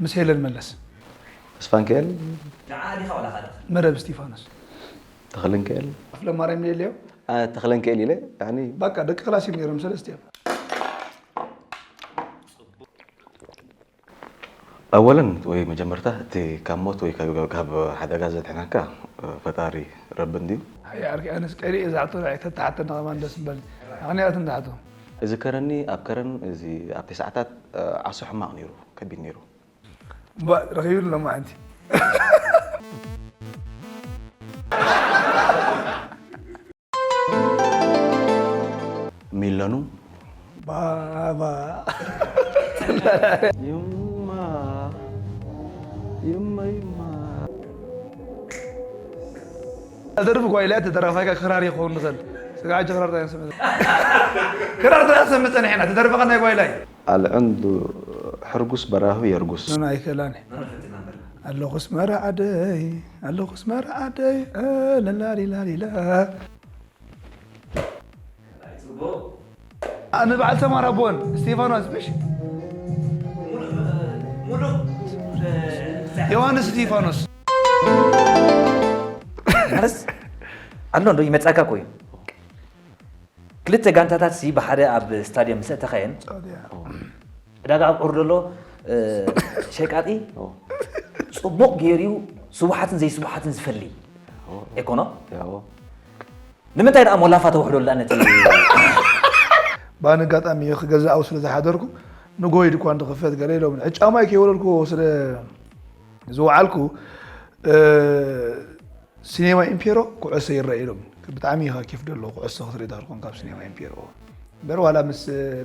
ምስ ሄለን መለስ። ተስፋንክኤል መረብ እስቲፋኖስ። ተኽልንክኤል ኣፍለማርያም ሌልዮ። ተኽለንክኤል ኢለ ያኒ በቃ ደቂ ክላስ እዮም ነይሮም ሰለስቲኦም። ኣወለን ወይ መጀመርታ እቲ ካብ ሞት ወይ ካብ ሓደጋ ዘድሕነካ ፈጣሪ ረቢ እንድዩ። ኣርኪ ኣነስ ቀሪ እዛ ሕቶ ተተሓተና ከማን ደስ ምበል። ምክንያቱ እንዳሕቶ እዚ ከረኒ ኣብ ከረን እዚ ኣብቲ ሰዓታት ዓሶ ሕማቕ ነይሩ፣ ከቢድ ነይሩ። እምበኣር ረኺቡ ሎማዓንቲ። ሚለኑ ባባ ይማ ይማ ይማ ተደርፍ ጓይላ ተደራፋይካ ክራር ይኸውን ንኽእል ስጋዓ ክራር ታይሰምዕ ክራር ታይሰምዕ ጸኒሕና ተደርፍኻ ናይ ጓይላይ ኣልዕንዱ ሕርጉስ በራሁ የርጉስ ኖ ኣይክእላን ኣለኹስ መራ ዓደይ ኣለኹስ መራ ዓደይ ለላሊላሊላ ንበዓል ተማራ ቦን ስቴፋኖስ ምሽ ዮሃንስ ስቴፋኖስ ማለት ኣሎ እንዶ ይመጻካ እኮ እዩ ክልተ ጋንታታት ሲ ብሓደ ኣብ ስታድየም ምስ እተኸየን ዕዳጋ ኣብዑር ዘሎ ሸቃጢ ፅቡቕ ገይሩ ስቡሓትን ዘይስቡሓትን ዝፈሊ ኤኮኖ ንምንታይ ደኣ ሞላፋ ተውሕዶ ኣላ ነቲ ብኣን ኣጋጣሚ ክገዛእ ስለ ዝሓደርኩ ንጎይ ድኳን ድኽፈት ገለ ኢሎም ዕጫማይ ከይወለድኩ ስለ ዝወዓልኩ ሲኔማ ኢምፔሮ ኩዕሶ ይረአ ኢሎም ብጣዕሚ ኢኻ ኬፍ ደሎ ኩዕሶ ክትርኢ ዳርኮን ካብ ሲኔማ ኢምፔሮ እምበር ዋላ ምስ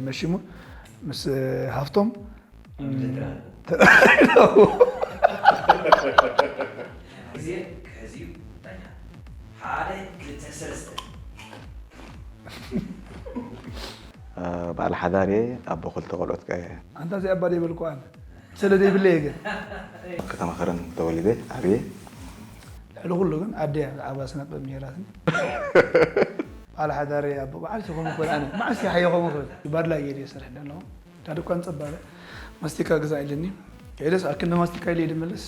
መሽሙ ምስ ሃፍቶም ግዜ ክሕዝ እዩ ዳኛ ሓደ ክልተ ሰለስተ በዓል ሓዳር እየ ኣቦ ክልተ ቆልዑት ከ ኣንታ እዚ ኣባ ደይበልኩ ኣነ ስለ ዘይብለየ ግን ከተማ ከረን ተወሊደ ዓብየ ልዕሊ ኩሉ ግን ኣደ እያ ዝዓባ ስነጥበብ ነይራትኒ በዓል ሓዳር እየ ኣቦ በዓል ሲኾም ክበል ኣነ መዓስ ሓየ ኾም ክብል ባድላ እየ ድየ ሰርሕ ኣለኹ እታ ድኳን ጸባበ ማስቲካ ግዛእ ኢልኒ ከይደስ ኣክንዲ ማስቲካ ኢለ ድመለስ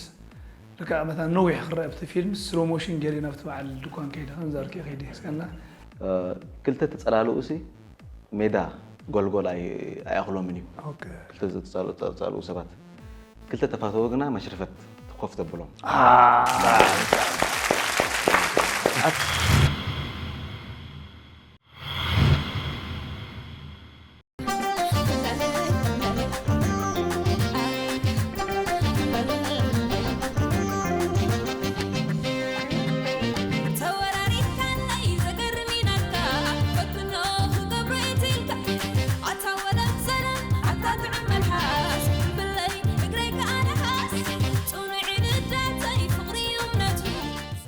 ልክዕ መታን ነዊሕ ክረአ ኣብቲ ፊልም ስሎ ሞሽን ገይረ ናብቲ በዓል ድኳን ከይደ ከምዚ ኣርኪ ከይደ ስከና ክልተ ተጸላልኡ ሲ ሜዳ ጎልጎል ኣይኣኽሎምን እዩ ክልተ ተጸላልኡ ሰባት ክልተ ተፋተው ግና መሽረፈት ኮፍ ተብሎም